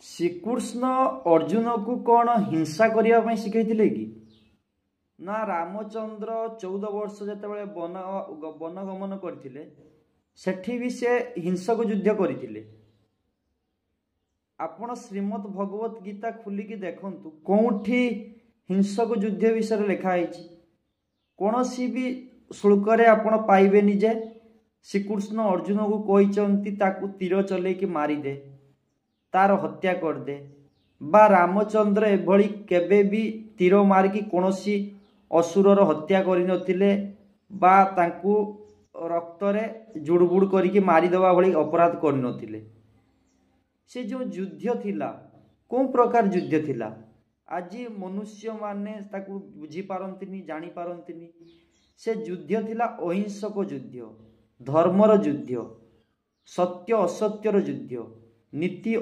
ଶ୍ରୀକୃଷ୍ଣ ଅର୍ଜୁନକୁ କ'ଣ ହିଂସା କରିବା ପାଇଁ ଶିଖେଇଥିଲେ କି? ନା ରାମଚନ୍ଦ୍ର 14 ବର୍ଷ ଯେତେବେଳେ ବନଗମନ କରିଥିଲେ, ସେଠି ବି ସେ ହିଂସକ ଯୁଦ୍ଧ କରିଥିଲେ? ଆପଣ ଶ୍ରୀମଦ୍ ଭଗବତ ଗୀତା ଖୋଲିକି ଦେଖନ୍ତୁ, କେଉଁଠି ହିଂସକ ଯୁଦ୍ଧ ବିଷୟରେ ଲେଖା ହେଇଛି। କୌଣସି ବି ଶ୍ଳୋକରେ ଆପଣ ପାଇବେନି ଯେ ଶ୍ରୀକୃଷ୍ଣ ଅର୍ଜୁନକୁ କହିଛନ୍ତି ତାକୁ ତୀର ଚଲେଇକି ମାରିଦେ, ତାର ହତ୍ୟା କରିଦେ, ବା ରାମଚନ୍ଦ୍ର ଏଭଳି କେବେ ବି ତୀର ମାରିକି କୌଣସି ଅସୁରର ହତ୍ୟା କରିନଥିଲେ ବା ତାଙ୍କୁ ରକ୍ତରେ ଜୁଡ଼ୁବୁଡ଼ୁ କରିକି ମାରିଦେବା ଭଳି ଅପରାଧ କରିନଥିଲେ। ସେ ଯେଉଁ ଯୁଦ୍ଧ ଥିଲା, କେଉଁ ପ୍ରକାର ଯୁଦ୍ଧ ଥିଲା, ଆଜି ମନୁଷ୍ୟମାନେ ତାକୁ ବୁଝିପାରନ୍ତିନି, ଜାଣିପାରନ୍ତିନି। ସେ ଯୁଦ୍ଧ ଥିଲା ଅହିଂସକ ଯୁଦ୍ଧ, ଧର୍ମର ଯୁଦ୍ଧ, ସତ୍ୟ ଅସତ୍ୟର ଯୁଦ୍ଧ, ନୀତି